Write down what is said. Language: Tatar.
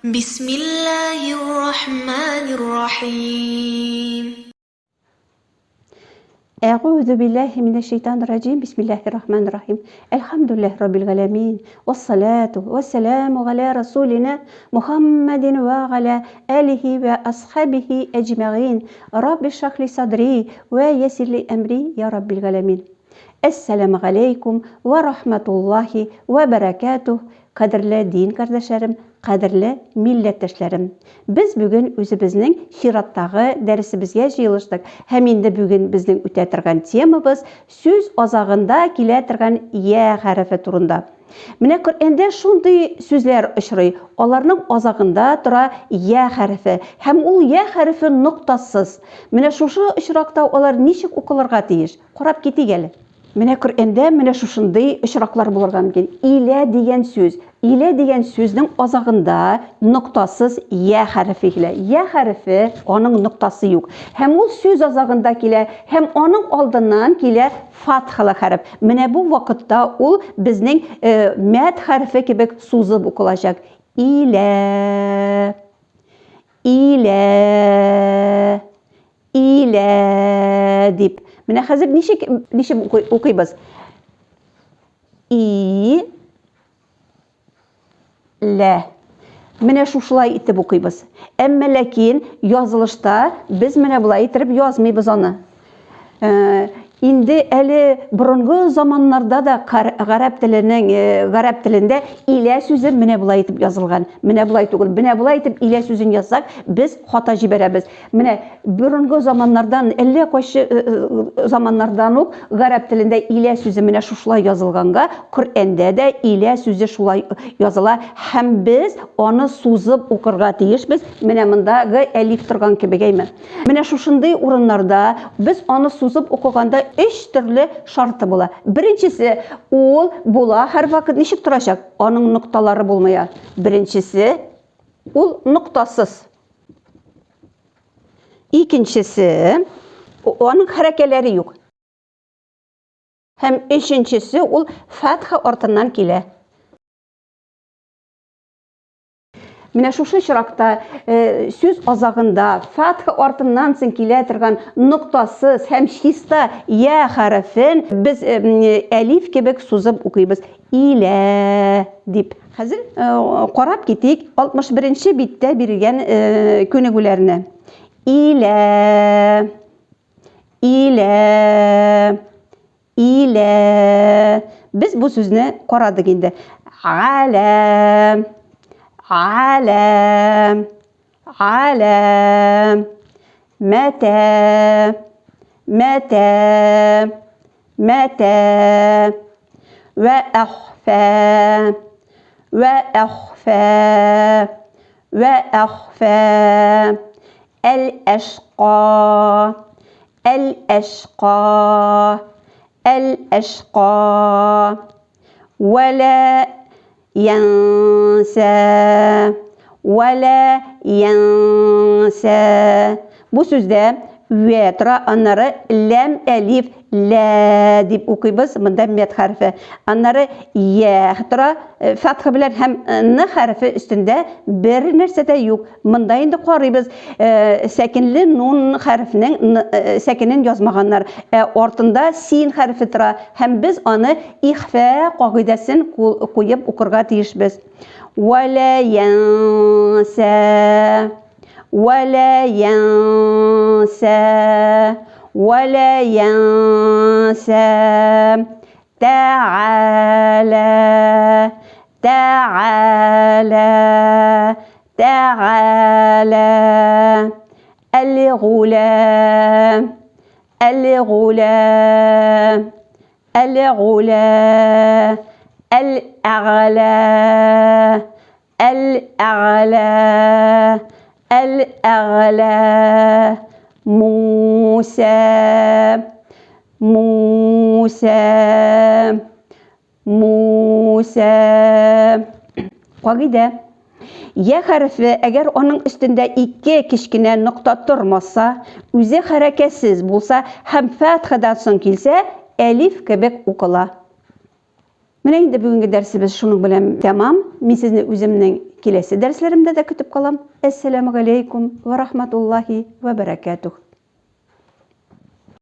Бисмиллаһир-рахманир-рахим. Әгуүзү билләһи минәш-шәйтанир-раҗим. Бисмиллаһир-рахманир-рахим. Әлхәмдүлилләһи раббил галәмин. Вассалату вассаламу галә расулина Мухаммадин ва галә алихи ва асхабихи әҗмәгыйн. Рабби шрах ли садри ва яссир ли әмри я раббил галәмин. Әссәламү галәйкүм вә рахматуллаһи вә бәрәкәтүһ, кадерле дин кардәшләрем, кадерле милләттәшләрем! Без бүген үзебезнең чираттагы дәресебезгә җыелыштык һәм инде бүген безнең үтә торган темабыз сүз азагында килә торган я хәрефе турында. Менә Коръәндә шундый сүзләр очрый, аларның азагында тора я хәрефе һәм ул я хәрефе ноктасыз. Менә шушы очракта алар ничек укылырга тиеш? Карап китик әле. Менә Коръәндә менә шушындый очраклар булырга мөмкин. Илә дигән сүз. Илә дигән сүзнең азагында ноктасыз я хәрефе килә. Я хәрефе, аның ноктасы юк. Һәм ул сүз азагында килә, һәм аның алдыннан килә фатхалы хәреф. Менә бу вакытта ул безнең э, мәд хәрефе кебек сузып укылачак. Илә. Илә. Илә дип. Менә хәзер ничек ничек укыйбыз? И лә. Менә шушылай итеп укыйбыз. Әмма ләкин язылышта без менә болай итеп язмыйбыз аны. Э, инде әле борынгы заманнарда да гарәп теленең э, гарәп телендә илә сүзе менә болай итеп язылган. Менә болай түгел, менә болай итеп илә сүзен язсак, без хата җибәрәбез. Менә борынгы заманнардан, әллә кайсы э, заманнардан ук гарәп телендә илә сүзе менә шушылай язылганга, Коръәндә дә илә сүзе шулай языла һәм без аны сузып укырга тиешбез. Менә мондагы әлиф торган кебек, әйме. Менә шушындый урыннарда без аны сузып укыганда өч төрле шарты була. Беренчесе, ул була һәрвакыт ничек торачак? Аның нокталары булмая. Беренчесе, ул ноктасыз. Икенчесе, аның хәрәкәләре юк. Һәм өченчесе, ул фәтха артыннан килә. Менә шушы очракта э, сүз азагында фатха артыннан соң килә торган ноктасыз һәм чиста я хәрефен без э, әлиф кебек сузып укыйбыз. Илә дип. Хәзер э, карап китик 61 биттә бирелгән күнегүләрне. Илә Илә Илә. Без бу сүзне карадык инде. Галә. Галә. Галә. Мәтә. Мәтә. Мәтә. Вә әхфә. Вә әхфә. Вә әхфә. Әл-әшка. Әл-әшка. Әл-әшка. Вәлә янсә. Вәлә янсә. Бу сүздә вә тора, аннары ләм, әлиф, лә дип укыйбыз, монда мед хәрефе. Аннары я тора, э, фатха белән һәм э, н хәрефе өстендә бер нәрсә дә юк. Монда инде карыйбыз, э, сәкенле нун хәрефенең э, сәкенен язмаганнар. Ә артында син хәрефе тора һәм без аны ихфә кагыйдәсен куеп укырга тиешбез. Вәлә янсә вәлә янсә вәлә янсә тәгалә тәгалә Тәгалә Әл-Гулә Әл-Гулә Әл-Гулә Әл-Әгълә Әл-Әгълә Әл-Әгълә Муса Муса Муса. Кагыйдә. Я хәрефе, әгәр аның өстендә ике кечкенә нокта тормаса, үзе хәрәкәтсез булса һәм фәтхадан соң килсә, әлиф кебек укыла. Менә инде бүгенге дәресебез шуның белән тәмам. Мин сезне үземнең Киләсе дәресләремдә дә көтеп калам. Әссәламү галәйкүм вә рахматуллаһи вә бәрәкәтүһ.